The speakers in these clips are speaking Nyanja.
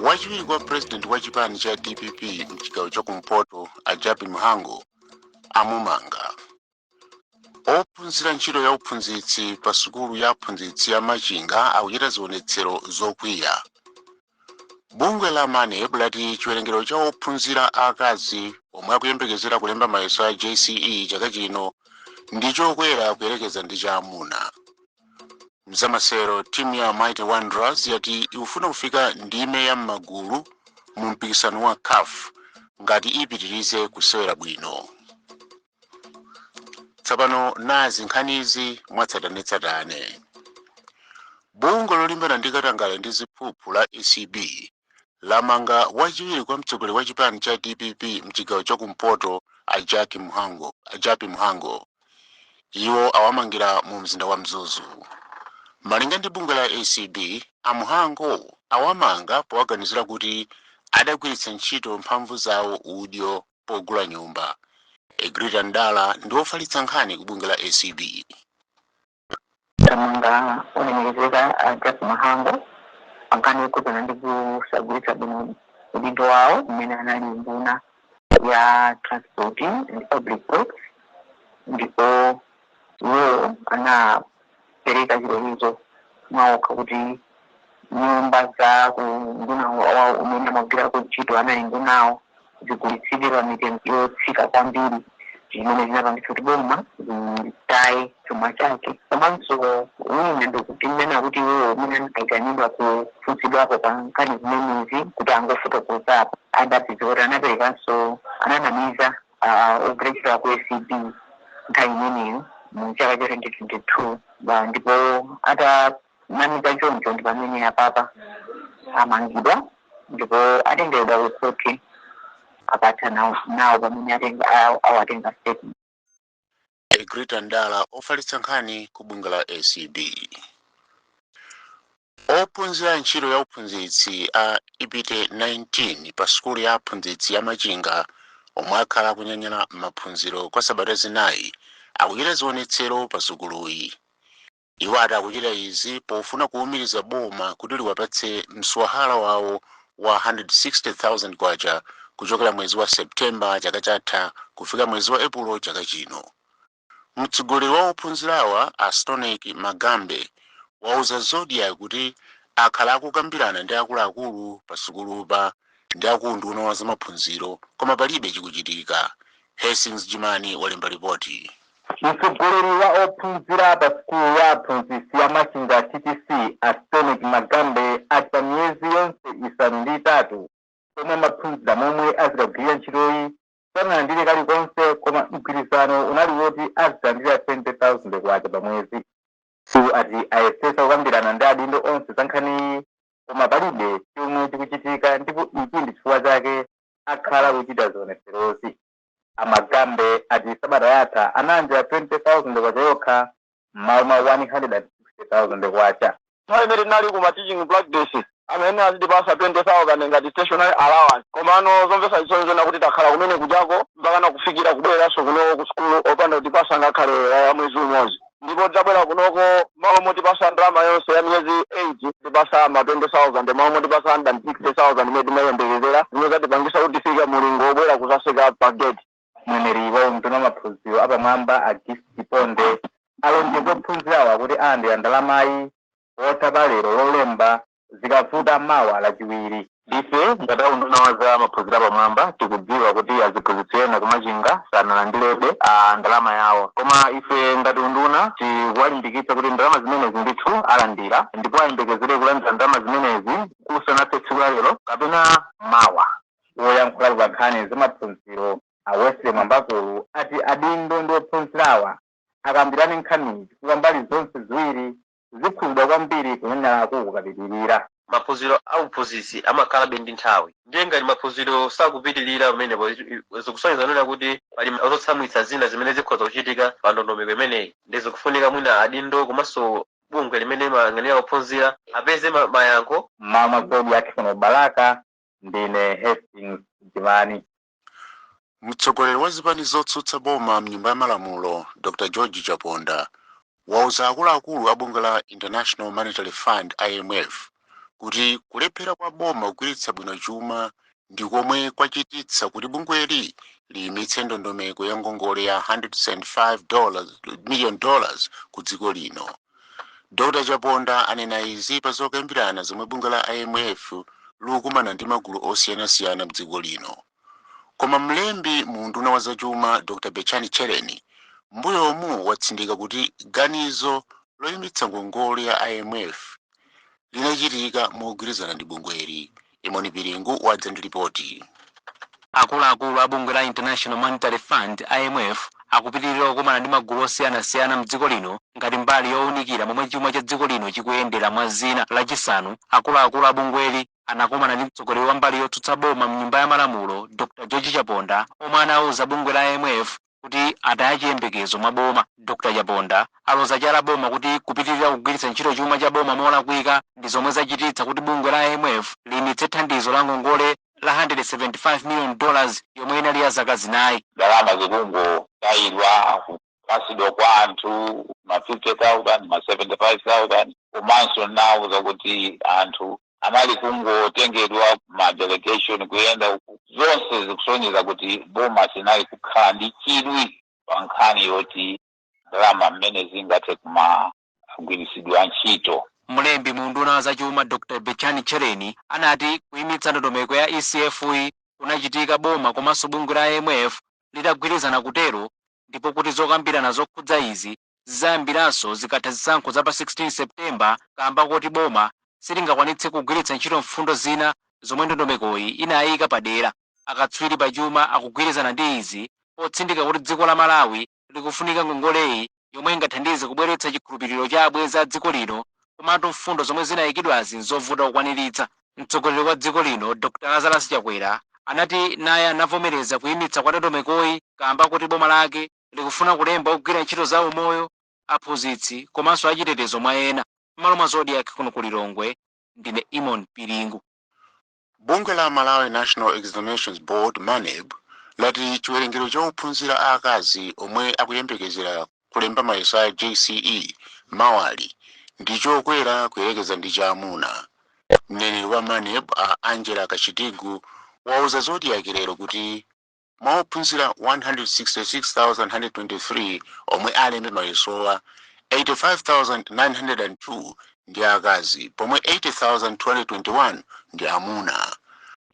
Wachiwiri kwa President wa chipani cha DPP mchigawo chakumpoto, a Jappie Mhango, amumanga. Ophunzira ntchito ya uphunzitsi pa sukulu ya aphunzitsi ya Machinga akuchita zionetsero zokwiya. Bungwe la MANEB lati chiwerengero cha ophunzira akazi omwe akuyembekezera kulemba mayeso a JCE chaka chino ndi chokwera kuyerekeza ndi cha amuna. Mzamasewero, timu ya Mighty Wanderers yati ikufuna kufika ndime ya m'magulu mu mpikisano wa CAF ngati ipitirize kusewera bwino. Tsopano nazi nkhanizi mwatsatanetsatane. Bungwe lolimbana ndi katangale ndi ziphuphu la ACB lamanga wachiwiri kwa mtsogoleri wa chipani cha DPP mchigawo chakumpoto, a Jack Mhango, a Jappie Mhango. Iwo awamangira mu mzinda wa Mzuzu. Malinga ndi bungwe la ACB, a Mhango awamanga powaganizira kuti adagwiritsa ntchito mphamvu zawo udyo pogula nyumba. Egrita Ndala ndi wofalitsa nkhani ku bungwe la ACB. Tamanga olemekezeka a Jack Mhango pankhani yokhudzana ndi kusagwiritsa bwino udindo wawo mmene anali nduna ya Transport and Public Works, ndipo iwowo anapereka chilolezo mwaokha kuti nyumba za ku nduna wawo umene amagwirako ntchito anali ndunawo zigulitsidwe pa mitengo yotsika kwambiri, zimene zinapangitsa kuti boma litaye chuma chake. Komanso wina ndikuti mmene akuti iwowo umene anayitanidwa kufunsidwapo pa nkhani zimenezi kuti angofotokozapo, adapeza kuti anaperekanso, ananamiza ogwira ntchito ku ACB nthawi imeneyo mu chaka cha 2022. Ndipo atanamiza choncho ndi pamene apapa amangidwa ndipo atengeredwa ku khoti akatha nawo pamene awatenga statement. Egrita Ndala, ofalitsa nkhani ku bungwe la ACB. Ophunzira ntchito ya uphunzitsi a IPTE 19 pa sukulu ya aphunzitsi ya Machinga omwe akhala akunyanyala maphunziro kwa sabata 4 akuchita zionetsero pa sukuluyi. Iwo ati akuchita izi pofuna kuwumiriza boma kuti liwapatse mswahala wawo wa 160,000 kwacha kuchokera mwezi wa Septemba chaka chatha kufika mwezi wa Epulo chaka chino. Mtsogoleri wa ophunzirawa, Astonek Magambe, wauza Zodiak kuti akhala akukambirana ndi akuluakulu pa sukulupa ndi akunduna wa zamaphunziro, koma palibe chikuchitika. Hastings Jimani walemba ripoti. Mtsogoleri wa ophunzira pa sukulu ya aphunzitsi ya Machinga TTC, Astonek Magambe, ati pa miyezi yonse 8 omwe amaphunzira momwe azikagwirira ntchitoyi sanalandire kalikonse, koma mgwirizano unali woti azilandira 20,000 kwacha pa mwezi. Iwo ati ayesesa kukambirana ndi adindo onse za nkhaniyi, koma palibe chomwe chikuchitika, ndipo ichi ndi chifukwa chake akhala kuchita zionetserozi. Amagambe ati sabata yatha analandira 20,000 kwacha yokha m'malo mwa 160,000 kwacha. Nthawi imene tinali kuma teaching practice amene azitipasa 20,000 ngati stationary allowance, komano zomvetsa chisoni zona kuti takhala kumene kujako mpakana kufikira kubwereranso kunoko ku sukulu opanda kutipasa ngakhale ya mwezi umodzi. Ndipo titabwera kunoko, malo motipasa ndalama yonse ya miyezi 8 tipasa ma 20,000 malo motipasa 160,000 imene timayembekezera, zimene zatipangisa kuti tifike mulingo wobwera kuzaseka pa gate. Mneneri wa unduna wa maphunziro apamwamba, a Gift Chiponde, alonjeza ophunzirawa kuti alandira ndalamayi potha lero Lolemba, zikavuta mawa Lachiwiri. Ife ngati unduna wa za maphunziro apamwamba tikudziwa kuti aziphunzitsi ena kumachinga sanalandirebe ndalama yawo, koma ife ngati unduna tikuwalimbikitsa kuti ndalama zimenezi ndithu alandira, ndipo ayembekezere kulandira ndalama zimenezi kusanathe tsiku la lero kapena mawa. Woyankhulapo pa nkhani za maphunziro, a Wesley Mwambakulu, ati adindo ndi ophunzirawa akambirane nkhaniyi chifukwa mbali zonse ziwiri zikhuzidwa kwambiri kunyanyalaku kukapitirira. Maphunziro a uphunzitsi amakhalabe ndi nthawi, ndiye ngati maphunziro sakupitirira pamenepo, zikusonyeza nena kuti pali zotsamwitsa zina zimene zikhoza kuchitika pa ndondomeko imeneyi, ndi zikufunika mwina adindo komanso bungwe limene limayang'anira ophunzira apeze mayankho. Mama Zodiak kuno Balaka, ndine Hastings Jimani. Mtsogoleri wa zipani zotsutsa boma mnyumba ya malamulo, Dr George Chaponda, wauza akuluakulu a bungwe la International Monetary Fund, IMF, kuti Kuti kulephera kwa boma kugwiritsa bwino chuma ndi komwe kwachititsa kuti bungweli liyimitse ndondomeko ya ngongole ya $105 million ku dziko lino. Dr Chaponda anena izi pa zokambirana zomwe bungwe la IMF likukumana ndi magulu osiyanasiyana mdziko lino. Koma mlembi mu unduna wa zachuma, Dr Betchani Tchereni, mbuyomu watsindika kuti ganizo loyimitsa ngongole ya IMF linachitika mogwirizana ndi bungweli. Imoni Piringu wadza ndi ripoti. Akuluakulu a bungwe la International Monetary Fund, IMF, akupitirira kukumana ndi magulu osiyanasiyana mdziko lino ngati mbali yowunikira momwe chuma cha dziko lino chikuyendera. Mwa zina, Lachisanu akuluakulu a bungweli anakumana ndi mtsogoleri wa mbali yotsutsa boma mnyumba ya malamulo, Dr George Chaponda, omwe anawuza bungwe la IMF kuti ataya chiyembekezo mwa boma. Dr Chaponda aloza chala boma kuti kupitirira kugwiritsa ntchito chuma cha boma molakwika ndi zomwe zachititsa kuti bungwe la IMF liyimitse thandizo la ngongole la $175 million yomwe inali ya zaka 4. Ndalama zikungotayidwa, kupasidwa kwa anthu ma 50,000, ma 75,000, komanso nawuza kuti anthu anali kungotengedwa ma delegation kuyenda uku. Zonse zikusonyeza kuti boma sinali kukhala ndi chidwi pa nkhani yoti ndalama mmene zingathe kumagwiritsidwa ntchito. Mlembi mu unduna wa zachuma, Dr Betchani Tchereni, anati kuyimitsa ndondomeko ya ECF kunachitika boma komanso bungwe la IMF litagwirizana kutero, ndipo kuti zokambirana zokhudza izi zizayambiranso zikatha zisankho za pa 16 Septemba, kamba kuti boma silingakwanitse kugwiritsa ntchito mfundo zina zomwe ndondomekoyi inayika padera. Akatswiri pachuma akugwirizana ndi izi potsindika kuti dziko la Malawi likufunika ngongoleyi yomwe ingathandize kubweretsa chikhulupiriro cha abwenzi a dziko lino, komatu mfundo zomwe zinayikidwazi nzovuta kukwaniritsa. Mtsogoleri wa dziko lino, Dr Lazarus Chakwera, anati naye anavomereza kuyimitsa kwa ndondomekoyi kamba kuti boma lake likufuna kulemba ogwira ntchito za umoyo, aphunzitsi komanso achitetezo, mwa ena. M'malo mwa Zodiak kuno ku Lilongwe, ndine Imon Piringu. Bungwe la Malawi National Examinations Board, MANEB, lati chiwerengero cha ophunzira aakazi omwe akuyembekezera kulemba mayeso a JCE mawali ndi chokwera kuyerekeza ndi cha amuna. Mneneri wa MANEB, a Angela Kachitigu, wauza Zodiak lero kuti mwa ophunzira 166,123 omwe alembe mayesowa, 85,902 ndi akazi pomwe 80,221 ndi amuna.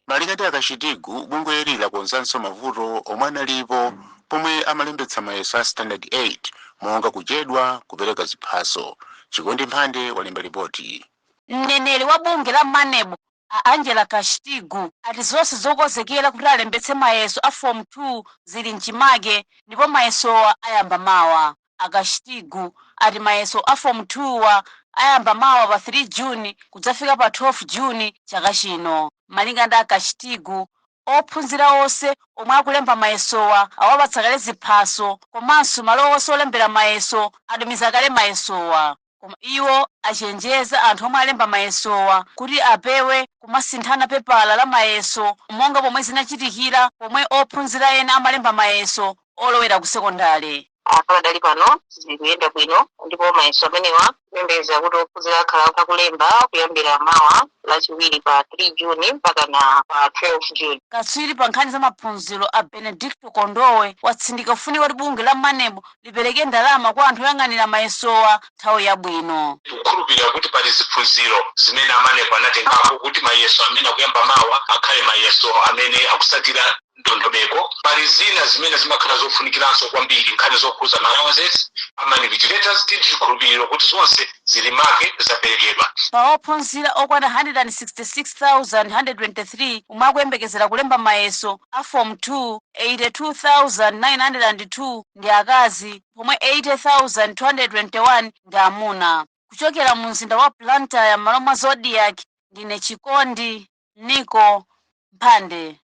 Malinga ndi Akachitigu, bungweli lakonzanso mavuto omwe analipo pomwe amalembetsa mayeso a Standard 8, monga kuchedwa kupereka ziphaso. Chikondi Mphande walemba ripoti. Mneneri wa bungwe la MANEB, a Angela Kashtigu, ati zonse zokonzekera kuti alembetse mayeso a Form 2 zili mchimake ndipo mayesowa ayamba mawa. Akashtigu ati mayeso a Form 2 wa ayamba mawa pa 3 Juni kudzafika pa 12 Juni chaka chino. Malinga ndi Akashtigu, ophunzira onse omwe akulemba mayesowa awapatsa kale ziphaso, komanso malo onse olembera mayeso atumiza kale mayesowa. Koma iwo achenjeza anthu omwe alemba mayesowa kuti apewe kumasinthana pepala la mayeso, monga pomwe zinachitikira pomwe ophunzira ena amalemba mayeso olowera ku sekondale. Pakadali pano zikuyenda bwino, ndipo mayeso amenewa kuyembekeza kuti ophunzira akhala akulemba kuyambira mawa Lachiwiri pa 3 Juni mpaka na pa 12 Juni. Katswiri pa nkhani za maphunziro, a Benedicto Kondowe, watsindika kufunika kuti bungwe la MANEB lipereke ndalama kwa anthu oyang'anira mayesowa nthawi yabwino. Tikukhulupirira kuti pali ziphunziro zimene a MANEB anatengapo kuti mayeso amene akuyamba mawa akhale mayeso amene akusatira ndondomeko. Pali zina zimene zimakhala zofunikiranso kwambiri, nkhani zokhuza ma allowances ama invigilators. Tili chikhulupiriro kuti zonse zili make, zaperekedwa. Pa ophunzira okwana 166,123 omwe akuyembekezera kulemba mayeso a Form 2, 82,902 ndi akazi pomwe 80,221 ndi amuna. Kuchokera mu mzinda wa Blantyre, m'malo mwa Zodiak, ndine Chikondi Niko Mphande.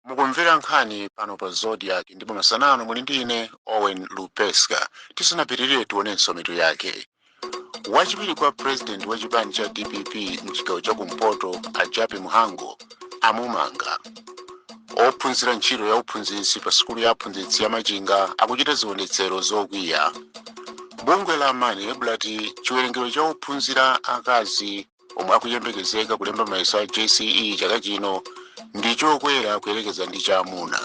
Mukumvera nkhani pano pa Zodiak ndipo masanano muli ndi ine, Owen Lupeska. Tisanapitirire, tionenso mitu yake. Wachiwiri kwa president wa chipani cha DPP mchigawo chakumpoto, Ajapi Muhango, amumanga. Ophunzira ntchito ya uphunzitsi pa sukulu ya aphunzitsi ya Machinga akuchita zionetsero zokwiya. Bungwe la MANEB lati chiwerengero cha ophunzira akazi Omwe akuyembekezeka kulemba mayeso a JCE chaka chino ndi chokwera kuyerekeza ndi cha amuna.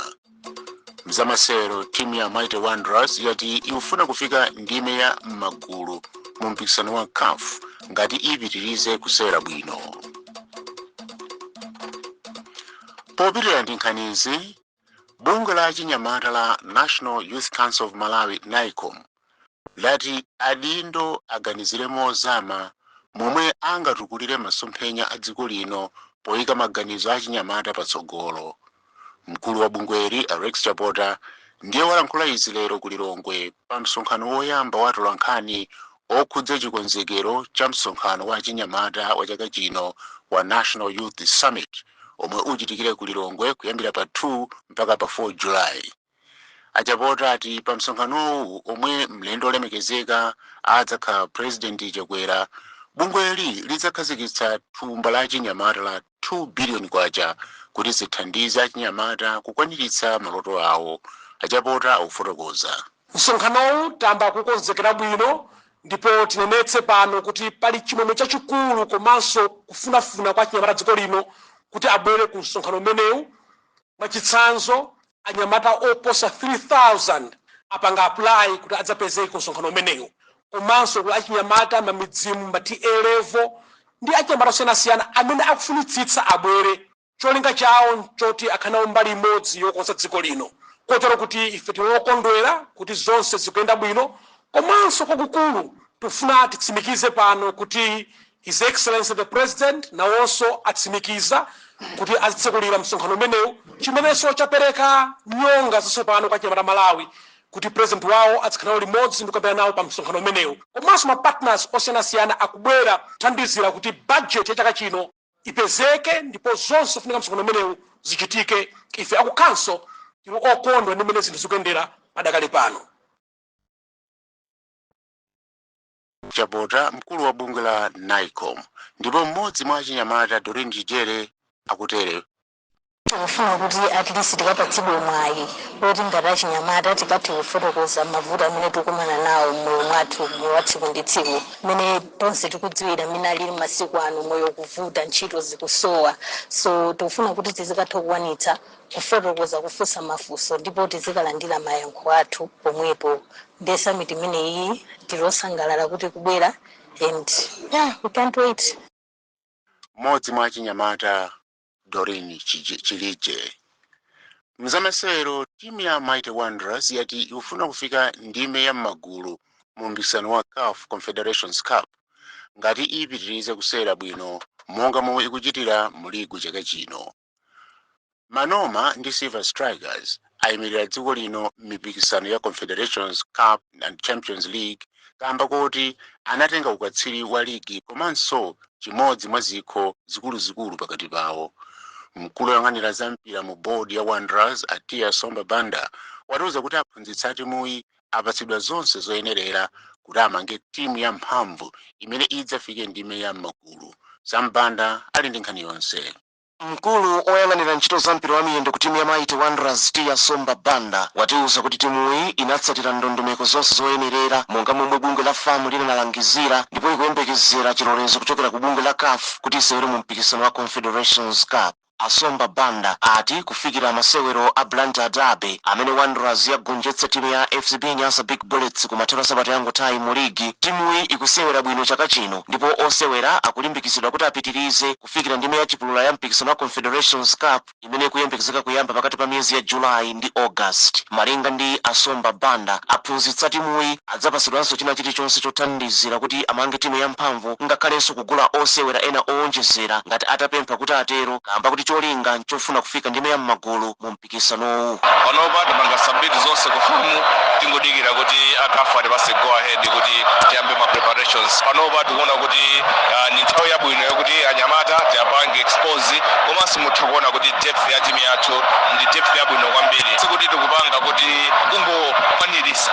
Mzamasewero, timu ya Mighty Wanderers yati ikufuna kufika ndime ya m'magulu mu mpikisano wa CAF ngati ipitirize kusewera bwino. Popitirira ndi nkhanizi, bungwe la chinyamata la National Youth Council of Malawi, NYCOM, lati adindo aganizire mozama momwe angatukulire masomphenya a dziko lino poyika maganizo a chinyamata patsogolo. Mkulu wa bungweli, Alex Chapota, ndiye walankhula izi lero ku Lilongwe pa msonkhano woyamba wa atolankhani okhudza chikonzekero cha msonkhano wa chinyamata wa chaka chino wa National Youth Summit, omwe uchitikire ku Lilongwe kuyambira pa 2 mpaka pa 4 Julayi. Achapota ati pa msonkhanowu, omwe mlendo olemekezeka adzakhala President Chakwera, bungweli lidzakhazikitsa thumba la chinyamata la 2 billion kwacha kuti zithandize achinyamata kukwaniritsa maloto awo. Achapota akufotokoza. Msonkhanowu tayamba kukonzekera bwino, ndipo tinenetse pano kuti pali chimwemwe chachikulu komanso kufunafuna kwa chinyamata dziko lino kuti abwere ku msonkhano umenewu. Mwachitsanzo, anyamata oposa 3000 apanga apply kuti adzapezeke ku msonkhano umenewu, komanso kuli achinyamata mamidzimu, ma TA level ndi achinyamata osiyanasiyana amene akufunitsitsa abwere. Cholinga chawo nchoti akhale nawo mbali imodzi yokonza dziko lino, kotero kuti ife tili kuti zonse zikuyenda bwino. Komanso kwakukulu tifuna titsimikize pano kuti His Excellency the President nawonso atsimikiza kuti azitsekulira msonkhano umenewu, chimenenso chapereka nyonga zatsopano kwa chinyamata Malawi kuti president wawo azikhala nawo limodzi ndi kukambirana nawo pa msonkhano umenewu. Komanso ma partners osiyanasiyana akubwera kuthandizira kuti budget ya chaka chino ipezeke ndipo zonse zofunika msonkhano umenewu zichitike. Ife aku council tili okondwa ndi mmene zinthu zikuyendera padakali pano. Chapota, mkulu wa bungwe la NYCOM. Ndipo mmodzi mwa achinyamata, Doreen Jijere, akutere. Tikufuna kuti at least tikapatsidwe mwayi woti ngati achinyamata tikathe kufotokoza mavuto amene tikumana nawo mmoyo mwathu, moyo wa tsiku ndi tsiku, mmene tonse tikudziwira mmene alili masiku ano, moyo kuvuta, ntchito zikusowa. So tikufuna kuti tizikatha kukwanitsa kufotokoza, kufunsa mafunso, ndipo tizikalandira mayankho athu pomwepo. Ndiye summit imeneyi tilosangalala kuti kubwera and yeah, we can't wait. Mmodzi mwa achinyamata, Doreen Chilije. Mzamasewero, timu ya Mighty Wanderers yati ikufuna kufika ndime ya m'magulu mu mpikisano wa CAF Confederations Cup ngati ipitirize kusewera bwino monga momwe ikuchitira mu ligi chaka chino. Manoma ndi Silver Strikers ayimirira dziko lino m'mipikisano ya Confederations Cup and Champions League kamba koti anatenga ukatswiri wa ligi komanso chimodzi mwa zikho zikuluzikulu pakati pawo. Mkulu woyang'anira za mpira mu board ya Wanderers, Atia Somba Banda, watiuza kuti aphunzitsi a timuyi apatsidwa zonse zoyenerera kuti amange timu ya mphamvu imene idzafike ndime ya m'magulu. Sambanda ali ndi nkhani yonse. Mkulu oyang'anira ntchito za mpira wa miyendo ku timu ya Mighty Wanderers, Tiya Somba Banda, watiuza kuti timuyi inatsatira ndondomeko zonse zoyenerera monga momwe bungwe la FAM linalangizira, ndipo ikuyembekezera chilolezo kuchokera ku bungwe la CAF kuti isewere mu mpikisano wa Confederations Cup. Asomba Banda ati kufikira masewero a Blantyre Derby amene Wanderers yagonjetsa timu ya FCB Nyasa Big Bullets kumathero sabata yangothayi mu ligi, timuyi ikusewera bwino chaka chino, ndipo osewera akulimbikitsidwa kuti apitirize kufikira ndime ya chipulula ya mpikisano wa Confederations Cup imene ikuyembekezeka kuyamba pakati pa miyezi ya Julayi ndi August. Malinga ndi Asomba Banda, aphunzitsa timuyi adzapatsidwanso china chilichonse chothandizira kuti amange timu yamphamvu, ngakhalenso kugula osewera ena owonjezera ngati atapempha kuti atero, kamba kuti cholinga nchofuna kufika ndime ya m'magulu mu mpikisanowu. Panopa tapanga submit zonse ku FAM, tingodikira kuti a CAF atipase go ahead kuti tiyambe ma preparations. Panopa tikuona kuti ni nthawi yabwino yakuti anyamata tiyapange expose, komanso mutha kuona kuti depth ya timu yathu ndi depth yabwino kwambiri. Sikuti tikupanga kuti kungokwanirisa,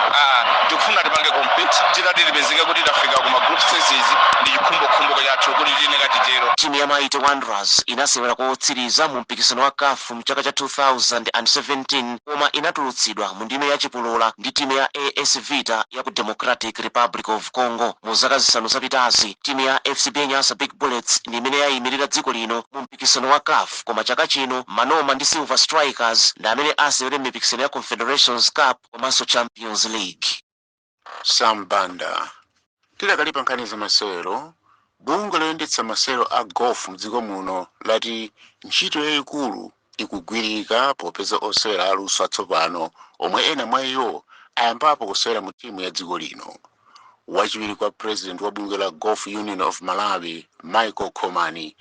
tikufuna tipange compete, titati tipezeke kuti tafika kuma group stages ndi chikhumbokhumbo chathu kuti tiyeneka titero. Timu ya Mighty Wanderers inasewera kotsiriza mu mpikisano wa CAF mchaka cha 2017, koma inatulutsidwa mu ndime yachipulula ndi timu ya AS Vita ya ku Democratic Republic of Congo. Mu zaka 5 zapitazi, timu ya FCB Nyasa Big Bullets ndi imene yayimirira dziko lino mu mpikisano wa CAF, koma chaka chino Manoma ndi Silver Strikers ndi amene asewere m'mipikisano ya Confederations Cup komanso Champions League. Sambanda. Tidakali pa nkhani za masewero, bungwe loyendetsa masewero a golf mdziko muno lati ntchito yayikulu ikugwirika popeza osewera aluso atsopano, omwe ena mwa iwo ayambapo kusewera mu timu ya dziko lino. Wachiwiri kwa president wa bungwe la Golf Union of Malawi, Michael Khomani,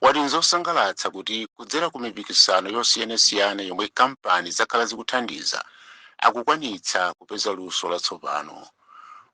wati nzosangalatsa kuti kudzera ku mipikisano yosiyanasiyana yomwe kampani zakhala zikuthandiza, akukwanitsa kupeza luso latsopano.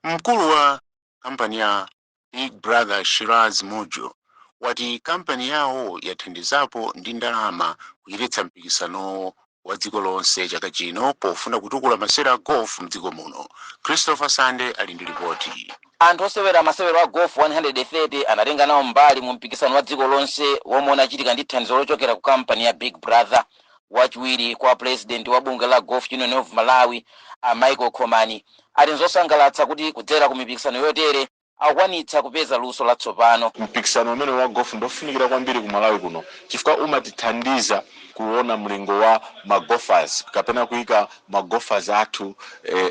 Mkulu wa kampani ya Big Brother, Shiraz Mojo, wati kampani yawo yathandizapo ndi ndalama kuchititsa mpikisanowo wa dziko lonse chaka chino pofuna kutukula masewero a golf mdziko muno. Christopher Sande ali ndi ripoti. Anthu osewera masewero a golf 130 anatenga nawo mbali mu mpikisano wa dziko lonse womwe unachitika ndi thandizo lochokera ku kampani ya Big Brother. Wachiwiri kwa president wa bungwe la Golf Union of Malawi, a Michael Khomani, ati nzosangalatsa kuti kudzera ku mipikisano yotere akukwanitsa kupeza luso latsopano. Mpikisano umene wa golf ndofunikira kwambiri ku Malawi kuno chifukwa umatithandiza kuona mlingo wa magolfers kapena kuyika magolfers athu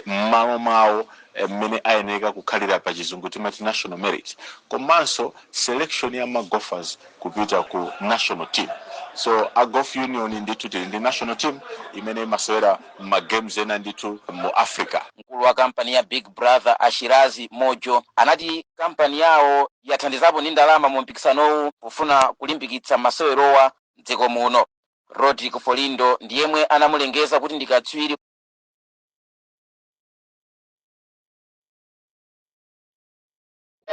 m'malo mwawo mmene ayenera kukhalira, pa Chizungu timati national merit, komanso selection ya magolfers kupita ku national team. So a Golf Union ndithu tili ndi national team imene imasewera ma games ena ndithu mu Africa. Mkulu wa kampani ya Big Brother, Ashirazi Mojo, anati kampani yawo yathandizapo ndi ndalama mu mpikisanowu pofuna kulimbikitsa masewerowa mdziko muno. Rodrick Folindo ndi yemwe anamulengeza kuti ndi katswiri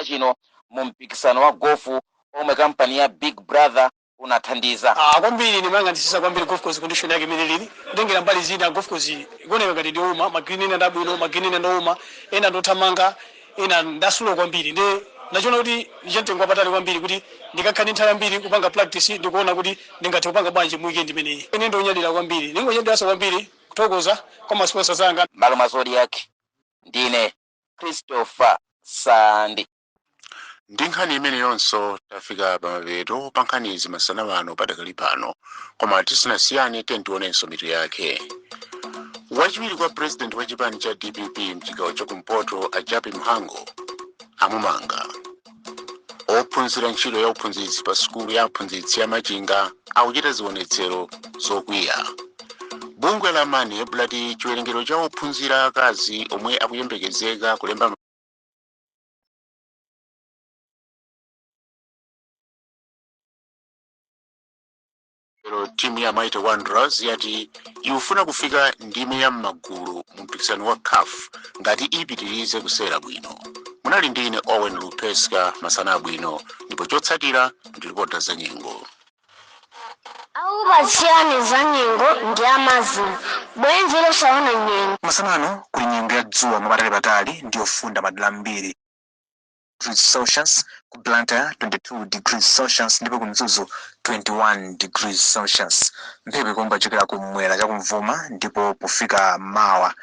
chino mu mpikisano wa gofu omwe kampani ya Big Brother unathandiza. Kwambiri ndimayang'anisisa kwambiri golf course condition yake imene lili, kutengera mbali zina. Golf course ikuoneka ngati ndiyouma, magreen ena ndabwino, magreen ena ndowuma, ena ndothamanga, ena ndaslow kwambiri. Ndi ndachiona kuti chamtengo wapatali kwambiri kuti ndikakhala ndi nthawi yambiri kupanga practice, ndikuona kuti ndingathe kupanga bwanji mu weekend imeneyi. Ine ndonyadira kwambiri, ndingonyadiranso kwambiri kuthokoza kwa ma sponsors anga. Malo mwa Zodiak, ndine Christopher Sandi. Ndi nkhani imeneyonso tafika pamapeto pa nkhanizi masana pano. Padakali pano, koma tisanasiyane, tionenso mitu yake. Wachiwiri kwa president wa chipani cha DPP mchigawo chakumpoto, Ajapi Mhango, amumanga. Ophunzira ntchito ya uphunzitsi pa sukulu ya aphunzitsi ya Machinga akuchita zionetsero zokwiya. Bungwe la MANEB lati chiwerengero cha ophunzira akazi omwe akuyembekezeka kulemba lero. Timu ya Mighty Wanderers yati ikufuna kufika ndime ya m'magulu mu mpikisano wa CAF ngati ipitirize kusewera bwino. Munali ndine Owen Lupeska. Masana abwino, ndipo chotsatira ndi ripota za nyengo. Akupatsirani za nyengo ndi amazing bwenzi losaona nyengo. Masana kuli nyengo ya dzuwa mwapatali ndi yofunda madera ambiri degrees Celsius, ku Blantyre 22 degrees Celsius, ndipo ku Mzuzu 21 degrees Celsius. Mphepo ikuomba kuchokera kumwera chakumvuma, ndipo pofika mawa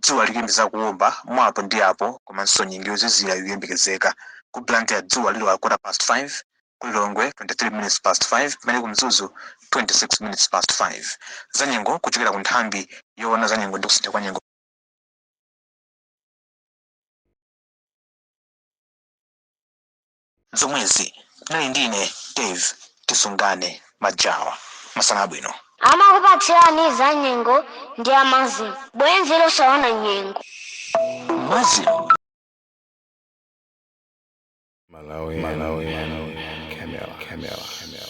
dzuwa likuyembekeza kuomba mwapo ndi apo, komanso nyengo yozizira ikuyembekezeka. Ku Blantyre dzuwa lilowa 5:15, ku Lilongwe 23 minutes past 5, pamene ku Mzuzu 26 minutes past 5. Za nyengo kuchokera ku nthambi yoona za nyengo ndi kusintha kwa nyengo zomwezi, nali ndine Dave Tisungane Majawa. Masana abwino. Amakupatsirani za nyengo ndi amazing bwenzi losaona nyengo. Mazim. Malawi, Malawi, Camera, Camera, Camera.